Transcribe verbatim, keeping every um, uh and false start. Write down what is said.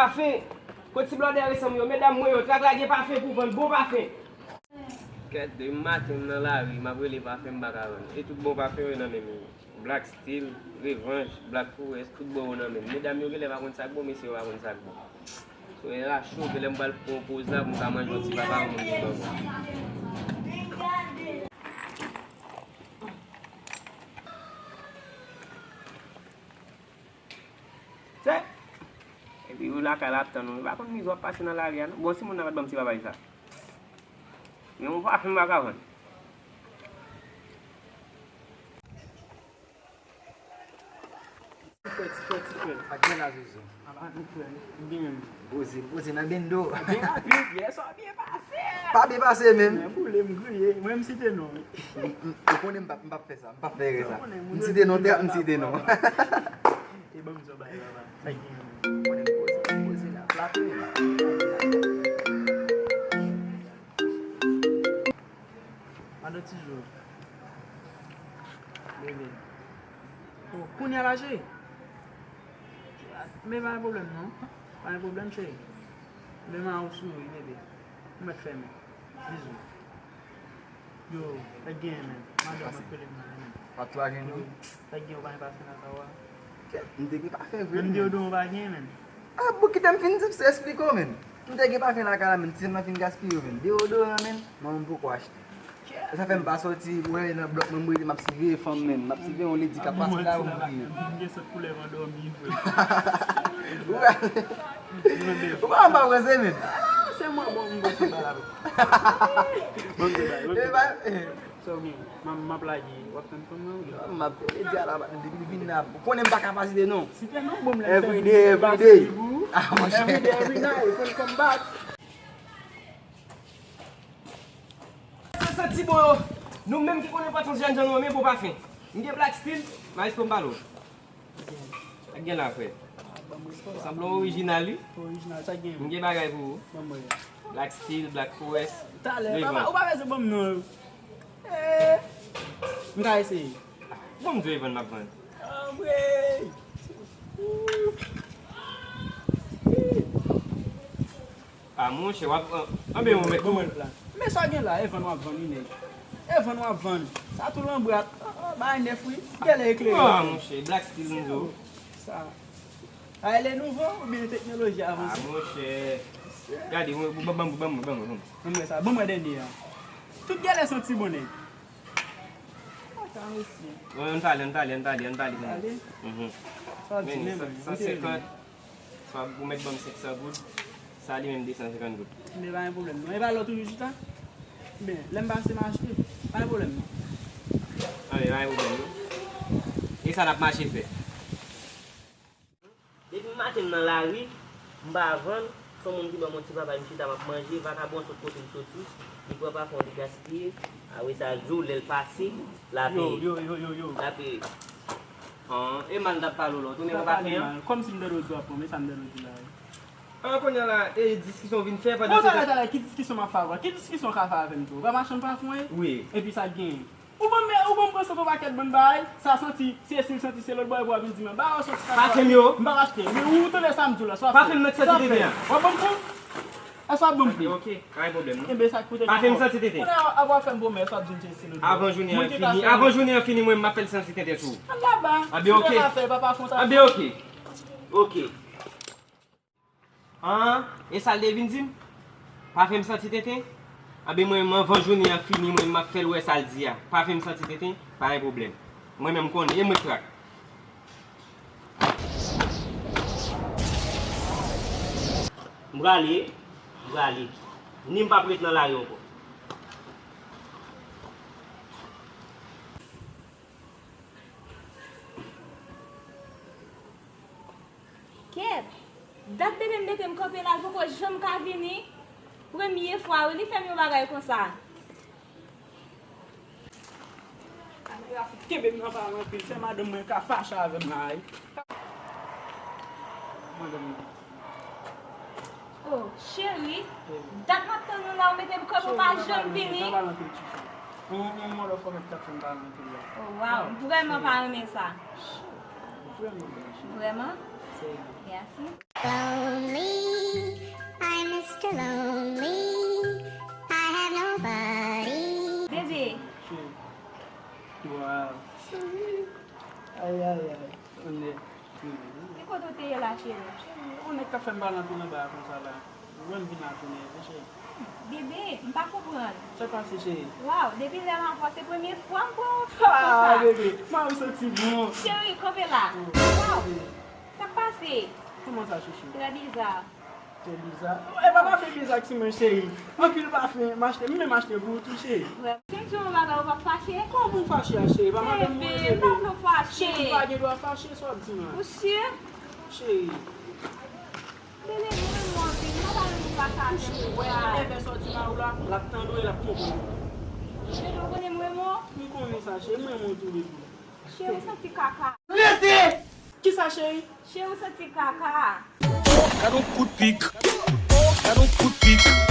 Pafen. Kot ti blòdè resan m yo? Medam mwen yo, Trak la gen pafen pou vann, bon pafen. Kèt, depi maten m nan lari, m ap rele pafen m pa ka vann. E tout bon pafen yo nan men m yo. Black Steel, Revanche, Black Forest, tout bon yo nan men m. Medam yo genlè pa konn sa k bon, mesye yo pa konn sa k bon. So, e la cho, genlè m pral pran yon poz la pou m ka manje yon ti papa yon moun ki ban mwen. Tè! Epi ou lakay la ap tann ou. Ou pa konn mizè w ap pase nan lari a, non? Bon, si moun nan pa t ban m ti papay sa. Men yon pafen m pa ka vann. Ti frè, ti frè, ti frè. Sa gen la, Zozo? Apa nou frè, nou byen menm. Poze, poze nan bendo. Byen rapid, yè swa byen pase. Pa byen pase menm. Mwen boule, m griye, mwen m site non. M, m, ou konnen m p ap, m p ap fè sa, m p ap fè erè sa. M site non, trap, m site non. E ban m di w bagay, papa. Sa gen. Ou konnen m poze, m poze la, plato menm. Madan Tijou. Bebe. Oh, kounye a la, cheri? Men pa gen pwoblèm, non. Pa gen pwoblèm, cheri. Demen a ou souri, bebe. Ou mèt fèmen. Bizou. Yo, fèk genyen, menm. Madan mwen k rele m nan, menm. Yo, fèk genyen, ou pa gen pafen nan kawa. M te gen pafen vre. Menm deyodorant ou pa gen, menm. Ah, bon, kite m fin di, m esplike w, menm. M te gen pafen lakay la, menm. Ti fanm nan fin gaspiye yo, menm. Deyodoran, menm. Manman m poko achte. E sa fè m pa soti, ou wè, nan blòk mwen, m rete, m ap siveye fanm, menm. M ap siveye yon ledi k ap pase la, ou m griye. M gen sot koulè vandòmi, vre. Ou pa, ou pa wè se, menm. Ah, se mwen, bon, m bon, se pa la. Bon, se pa, bon, se pa. So, men, m ap, m ap lage, w ap tann fanm nan, wi. M ap, e di a la, depi l vin la, ou konnen m pa kapasite, non. Site non, bon, m lè m fè everyday, everyday. Ah, monchè. Everyday, every night, we gonna come back. Sa santi bon yo. Nou menm ki konn enpòtans jènjan nou, men bon pafen. M gen Black Steel, maestro m pale w. Sa k gen la, frè? Sanble w orijinal, wi. Orijinal, sa k gen? M gen bagay pou ou. Black Steel, Black Forest. Talè, papa, ou pa bezwen ban m non. Eh, m ka eseye. Bon, m di w e vann m ap vann. Anmwey! Ah, monchè, w ap, an, anben, ou mèt, ou mèt la. Men sa gen la, e vann w ap vann, wi, nèg. E vann w ap vann. Sa tou lanbwat. Ah, ah, bagay nèf, wi. Gèlè eklere. Ah, monchè, Black Steel, m di w. Sa. A, e le nouvo, oubyen teknoloji avanse? Ah, monchè. Gade, ban m, ban m, ban m, ban m. Ban m wè sa. Ban m wè dènye a. Tout gèlè santi bon, nèg. Ata, mesye. Ann ale, ann ale, ann ale, ann ale. Ale? Mhm. Sa w di menm, sa, wi, san senkant. Swa ou mèt ban m senk san goud, sa li menm de san senkant goud. Men pa gen pwoblèm, non. E pa lè w toujou chita? Men, lè m pase, m achte. Pa gen pwoblèm, non. Anben, pa gen pwoblèm, non. E sa n ap mache fè. Depi maten m nan lari, m pa vann, se yon moun ki ban m yon ti papay, m chita, m ap manje, vakabon sot kote l soti, li pran pafen, li gaspiye, apre sa, jou lè l pase, l a peye. Yo, yo, yo, yo, yo. L a peye. An, e mal n t ap pale w la, w tounen pran pafen an? Kòmsi m tande w di w ap pran, men sa m tande w di la, wi. An, kounye a la, e diskisyon w vin fè pandan se tan? Talè, talè, ki diskisyon m ap fè avè w? Ki diskisyon w ka fè avè m tou? Ou pa machann pafen w ye? Wi. Epi sa k genyen? Ou ban m, ou ban m pran sot yon pakèt bann bagay, sa santi, se si l santi, se lòt bò, epi w ap vin di m, ba, w soti sa. Pafen m yo? M pa achte. Men ou tande sa m di w la, sa w ap fè? Pafen m mèt santi tenten an. W ap ban m pran? Èske w ap ban m pran? Ok, pa gen pwoblèm, non. Enben, sa k pou te gen. Pafen m santi tenten. Kounye a, w ap fè m pwomès, w ap di m se, se lòt bò. Avan jounen an fini, avan jounen an fini, mwen, m ap fè l santi tenten sou ou. Ann laba. Anben, ok. Anben, ok. Ok. An, e sa l te vin di m? Pafen m santi tenten? Anben mwen menm, anvan jounen an fini, mwen menm m ap fè l wè sa l di a. Pafen m santi tenten? Pa gen pwoblèm. Mwen menm m konnen, e mwen k Trak. M prale, m prale. Ni m p ap ret nan lari ankò. Kèt! Dat bebe m mete m kanpe la, l poko janm ka vini. Premye fwa, wi, li fè m yon bagay konsa. Kamera fout kenbe m nan pale anpil, fè madanm mwen ka fache avè m la, wi. Madanm mwen. Oh, cheri, dat m ap tann ou la, ou mete m kanpe, ou pa janm vini. Nan pale anpil, Chichi. On, on, on lòt fò mèt tap fè m pale anpil la. Oh, wow, m vrèman pa renmen sa. Vrèman. Vrèman? Mèsi. Lonely, I'm Mister Lonely. I have nobody. Bebe. Cheri. Wow. Ay, ay, ay. Onè. Ki kote w te ye la, cheri? Cheri, yon nèg k ap fè m pale anpil anba a konsa la. Ou wè m vin la tounen, wi, cheri. Bebe, m pa konprann. Sa pase, cheri? Waw, depi lè m avè w, se premye fwa m pran yon fi konsa. Ah, bebe, m a ou santi bon. Cheri, kanpe la. Waw, sa k pase? Kòman sa, chouchou? Trè biza. Trè biza. E pa pafen biza ki sou mwen, cheri. Anpil pafen, m achte, m menm achte pou ou tou, cheri. Vre. Si m di yon bagay, ou p ap fache? Kòman m fache a, cheri? Pa madanm mwen, bebe, m pa vle w fache. Cheri, m pa gen dwa fache, sa w ap di m la. Ou si? Cheri. Bebe, mwen renmen w anpil, m pa ta renmen w fache avè m. Cheri, wè, e vè sa w di m la, l ap tande w e l ap konprann. Bebe, ou konnen m renmen w? M konnen sa, cheri, m renmen w tou, bebe. Cheri, ou santi kaka. Rete! Kisa, cheri? Cheri, ou santi kaka. Gad yon kout pik. Gad yon kout pik.